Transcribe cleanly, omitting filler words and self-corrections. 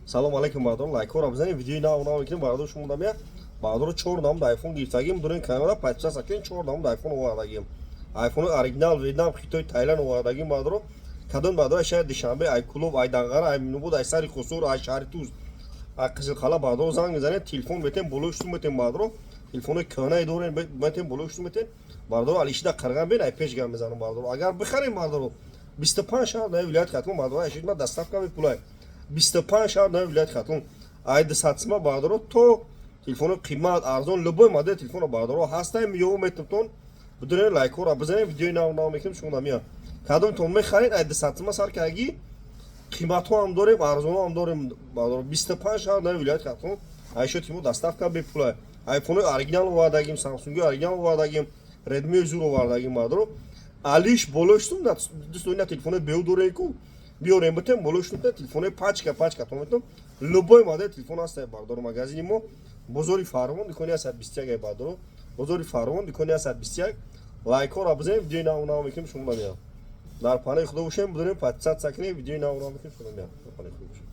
Салом алейкум, бародарон, лайкҳоро бизанед, видеои нав нав мекунем, бародар. Шумо дамия, бародаро, чор намуд айфон гирифтагим, дурен камера, подписаться кунед. Чор намуд айфон овардагим, айфони оригинал Вьетнам, Хитой, Таиланд овардагим, бародаро. Кадом бародаро шаҳри Душанбе, ай Кулоб, ай Данғара, ай Минобод, ай Сари Хусур, ай шаҳри Туз, ай Қизилқала, бародаро, занг мезанед, телефон метем, болои шутун метем, бародаро. Телефонои кӯҳнае дорем, метем, болои шутун метем, бародаро. Алишида қирған бин, ай пеш гап мезанам, бародаро. Агар бихарем, бародаро, 25 шаҳр наи вилояти Хатлон, бародаро, айшид ма доставка бепулай. 25 шаҳр наи вилояти Хатлон, ай 200 сима, бародаро, то телефони қимат, арзон, любой модел телефоно, бародаро, ҳастаем, ё метумтон. Бидонед, лайкҳоро бизанед, видеои нав нав мекунем. Шумо намия, кадомтон мехаред, ай 200 сима сар карги, қиматҳо ҳам дорем, арзонҳо ҳам дорем, бародаро. 25 шаҳр наи вилояти Хатлон, айшоти мо доставка бепулай. Айфонои оригинал овардагим, Самсунги оригинал овардагим, Редмиои зур овардагим, бародаро. Алиш болоштум дӯсто, ина телефонои беу дорем ку, биёрем, битем, болоштум телефонои пачка пачка то метум, любой модел телефон ҳаста, бародаро. Магазини мо бозори Фарвон, дукони 121, бародаро, бозори Фарвон, дукони 121. Лайкҳоро бизанем, видеои нав нав мекунем. Шумо намеям, дар панои Худо бошем. Бидонем, подписаться кунем, видеои нав нав мекунем. Шумо намеям, дар панои Худо бошем.